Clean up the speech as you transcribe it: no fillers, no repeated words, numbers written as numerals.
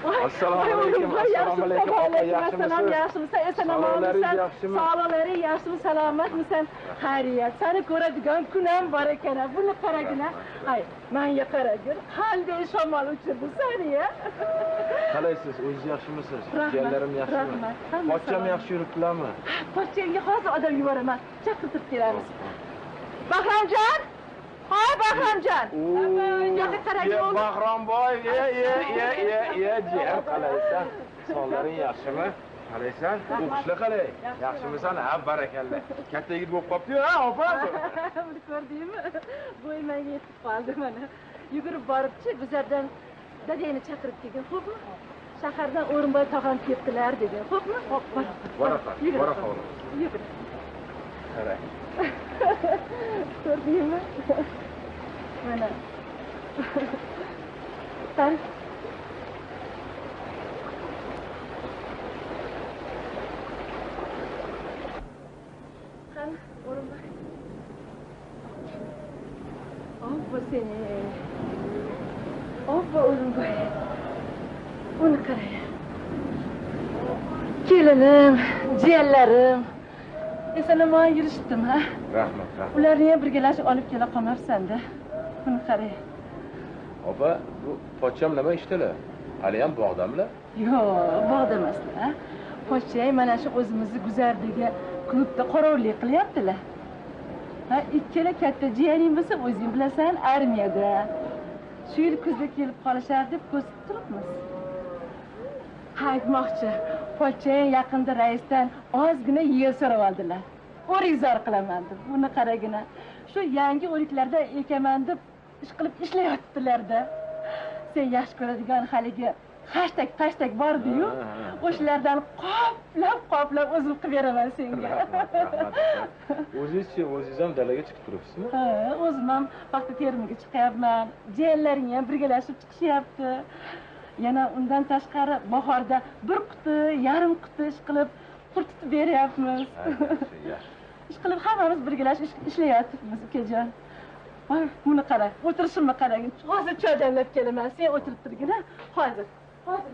Assalomu alaykum. Assalomu alaykum. Opa, yaxshimisiz? Yaxshimisan? Eson omonmisan? Sog'liqlaring yaxshimi? Salomatmisan? Xayriyat. Seni ko'radigan kun ham bor ekan. Buni qaragina. Ay, menga qaragin. Qanday shamol uchirdi seni ya? Qalaysiz? O'zingiz yaxshimisiz? Jiyanlarim yaxshimi? Pochcham yaxshi yuribdilarmi? Pochchangga hozir odam yuboraman. Chaqirtirib kelamiz. Bahromjon! Ha, Bahromjon! Yo'q, qaragin o'g'lim. Bahromboy, ye, ye, ye, ye, ye, jiyan qalaysan? Sog'laring yaxshimi? Qalaysan? O'qishlar qalay? Yaxshimisan? Ha, barakalla. Katta yigit bo'lib qolibdi-yu, ha, opa? Buni ko'rdingmi? Bo'y menga yetib qoldi mana. Yugurib boribchi, guzardan dadangni chaqirib kelgin, xo'pmi? Shahardan O'rinboy tog'am kelibdilar degan, xo'pmi? Xo'p, bor. Bora qol. Yugur. Qarang. Ko'rdingmi? Mana. Qani. Qani, O'rinboy. Obbo seni. Obbo O'rinboy. Uni qarang. Kelinim, jiyanlarim. Eson omon yurishibdim, ha? Rahmat, rahmat. Ularni ham birgalashib olib kela qolmabsan-da. Buni qarang. Opa, bu pochcham nima ishdilar? Hali ham bog'damilar? Yo'q, bog'da emaslar. Pochchang mana shu o'zimizni guzardagi klubda qorovullik qilyaptilar. Ha, ikkala katta jiyaning bo'lsa, o'zing bilasan, armiyada. Shu yil kuzda kelib qolishar deb ko'zib turibmiz. Ha, aytmoqchi, pochchang yaqinda raisdan ozgina yer so'rab oldilar. O'rikzor qilaman deb. Buni qaragina. Shu yangi o'riklardan ekaman deb ish qilib ishlayotibdilar-da. Sen yaxshi ko'radigan haligi hashtag hashtag bordi-yu, o'shalardan qoplab-qoplab o'zim qilib beraman senga. O'zingizchi, o'zingiz ham dalaga chiqib turibsizmi? Ha, o'zim ham paxta terimiga chiqyapman. Jiyanlaring ham birgalashib chiqishyapti. Yana undan tashqari bahorda bir quti, yarim quti ish qilib qurt tutib beryapmiz. Yaxshi, yaxshi. Ish qilib hammamiz birgalashib ishlayapmiz, ukajon. Voy, buni qara, o'tirishimni qarang. Hozir choy damlab kelaman, sen o'tirib turgin, ha? Hozir. Hozir.